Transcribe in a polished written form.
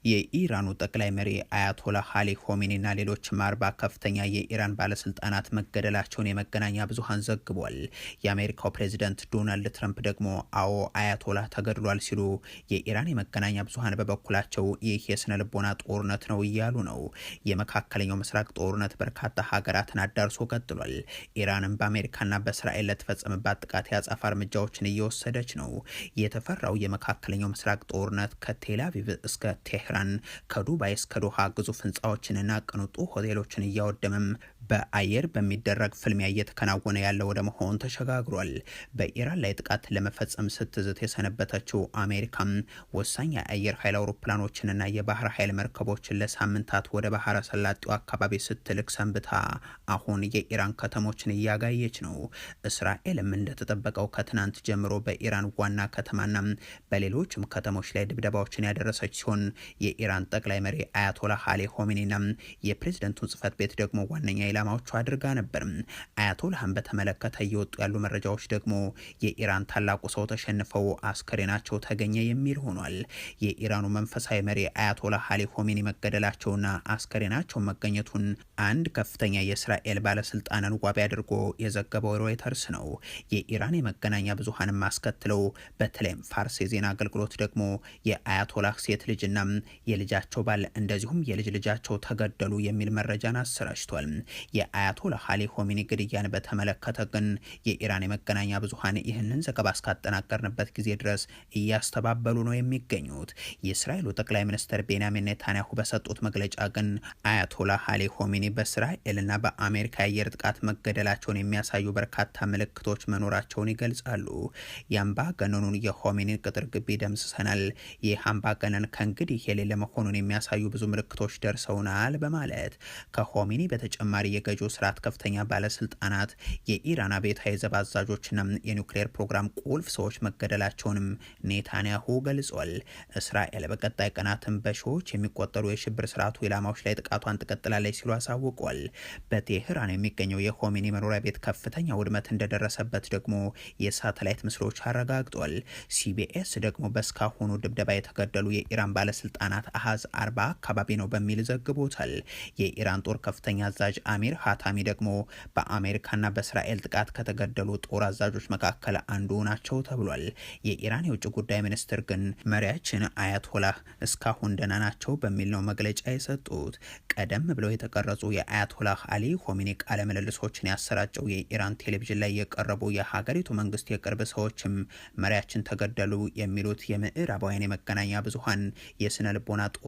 የኢራኑ ጠቅላይ መሪ አያቶላህ አሊ ሆሜኒና ሌሎችም 40 ከፍተኛ የኢራን ባለስልጣናት መገደላቸውን የመገናኛ ብዙሃን ዘግቧል። የአሜሪካው ፕሬዚደንት ዶናልድ ትራምፕ ደግሞ አዎ አያቶላህ ተገድሏል ሲሉ፣ የኢራን የመገናኛ ብዙሃን በበኩላቸው ይህ የስነ ልቦና ጦርነት ነው እያሉ ነው። የመካከለኛው ምስራቅ ጦርነት በርካታ ሀገራትን አዳርሶ ቀጥሏል። ኢራንም በአሜሪካና በእስራኤል ለተፈጸመባት ጥቃት የአጸፋ እርምጃዎችን እየወሰደች ነው። የተፈራው የመካከለኛው ምስራቅ ጦርነት ከቴል አቪቭ እስከ ቴህራን፣ ከዱባይ እስከ ዶሃ ግዙፍ ህንፃዎችንና ቅንጡ ሆቴሎችን እያወደመም በአየር በሚደረግ ፍልሚያ እየተከናወነ ያለ ወደ መሆን ተሸጋግሯል። በኢራን ላይ ጥቃት ለመፈጸም ስትዝት የሰነበተችው አሜሪካም ወሳኝ የአየር ኃይል አውሮፕላኖችንና የባህር ኃይል መርከቦችን ለሳምንታት ወደ ባህረ ሰላጤው አካባቢ ስትልክ ሰንብታ አሁን የኢራን ከተሞችን እያጋየች ነው። እስራኤልም እንደተጠበቀው ከትናንት ጀምሮ በኢራን ዋና ከተማና በሌሎችም ከተሞች ላይ ድብደባዎችን ያደረሰች ሲሆን፣ የኢራን ጠቅላይ መሪ አያቶላህ አሊ ሆሜኒና የፕሬዝደንቱን ጽህፈት ቤት ደግሞ ዋነኛ ኢላማዎቹ አድርጋ ነበር። አያቶላህን በተመለከተ እየወጡ ያሉ መረጃዎች ደግሞ የኢራን ታላቁ ሰው ተሸንፈው አስከሬናቸው ተገኘ የሚል ሆኗል። የኢራኑ መንፈሳዊ መሪ አያቶላህ አሊ ሆሜኒ መገደላቸውና አስከሬናቸው መገኘቱን አንድ ከፍተኛ የእስራኤል ባለስልጣንን ዋቢ አድርጎ የዘገበው ሮይተርስ ነው። የኢራን የመገናኛ ብዙሃንም አስከትለው በተለይም ፋርስ የዜና አገልግሎት ደግሞ የአያቶላህ ሴት ልጅና የልጃቸው ባል እንደዚሁም የልጅ ልጃቸው ተገደሉ የሚል መረጃን አሰራጭቷል። የአያቶላህ አሊ ሆሜኒ ግድያን በተመለከተ ግን የኢራን የመገናኛ ብዙሃን ይህንን ዘገባ እስካጠናቀርንበት ጊዜ ድረስ እያስተባበሉ ነው የሚገኙት። የእስራኤሉ ጠቅላይ ሚኒስትር ቤንያሚን ኔታንያሁ በሰጡት መግለጫ ግን አያቶላህ አሊ ሆሜኒ በእስራኤልና በአሜሪካ የአየር ጥቃት መገደላቸውን የሚያሳዩ በርካታ ምልክቶች መኖራቸውን ይገልጻሉ። የአምባገነኑን የሆሜኒን ቅጥር ግቢ ደምስሰናል። ይህ አምባገነን ከእንግዲህ የሌለ መሆኑን የሚያሳዩ ብዙ ምልክቶች ደርሰውናል በማለት ከሆሜኒ በተጨማሪ የገዢው ስርዓት ከፍተኛ ባለስልጣናት፣ የኢራን አብዮታዊ ዘብ አዛዦችና የኒውክሌር ፕሮግራም ቁልፍ ሰዎች መገደላቸውንም ኔታንያሁ ገልጿል። እስራኤል በቀጣይ ቀናትም በሺዎች የሚቆጠሩ የሽብር ስርዓቱ ኢላማዎች ላይ ጥቃቷን ትቀጥላለች ሲሉ አሳውቋል። በቴህራን የሚገኘው የሆሜኒ መኖሪያ ቤት ከፍተኛ ውድመት እንደደረሰበት ደግሞ የሳተላይት ምስሎች አረጋግጧል። ሲቢኤስ ደግሞ በእስካሁኑ ድብደባ የተገደሉ የኢራን ባለስልጣናት አሃዝ 40 አካባቢ ነው በሚል ዘግቦታል። የኢራን ጦር ከፍተኛ አዛዥ አሚር ሀታሚ ደግሞ በአሜሪካና በእስራኤል ጥቃት ከተገደሉ ጦር አዛዦች መካከል አንዱ ናቸው ተብሏል። የኢራን የውጭ ጉዳይ ሚኒስትር ግን መሪያችን አያቶላህ እስካሁን ደህና ናቸው በሚል ነው መግለጫ የሰጡት። ቀደም ብለው የተቀረጹ የአያቶላህ አሊ ሆሜኒ ቃለ ምልልሶችን ያሰራጨው የኢራን ቴሌቪዥን ላይ የቀረቡ የሀገሪቱ መንግስት የቅርብ ሰዎችም መሪያችን ተገደሉ የሚሉት የምዕራባውያን የመገናኛ ብዙሃን የስነ ልቦና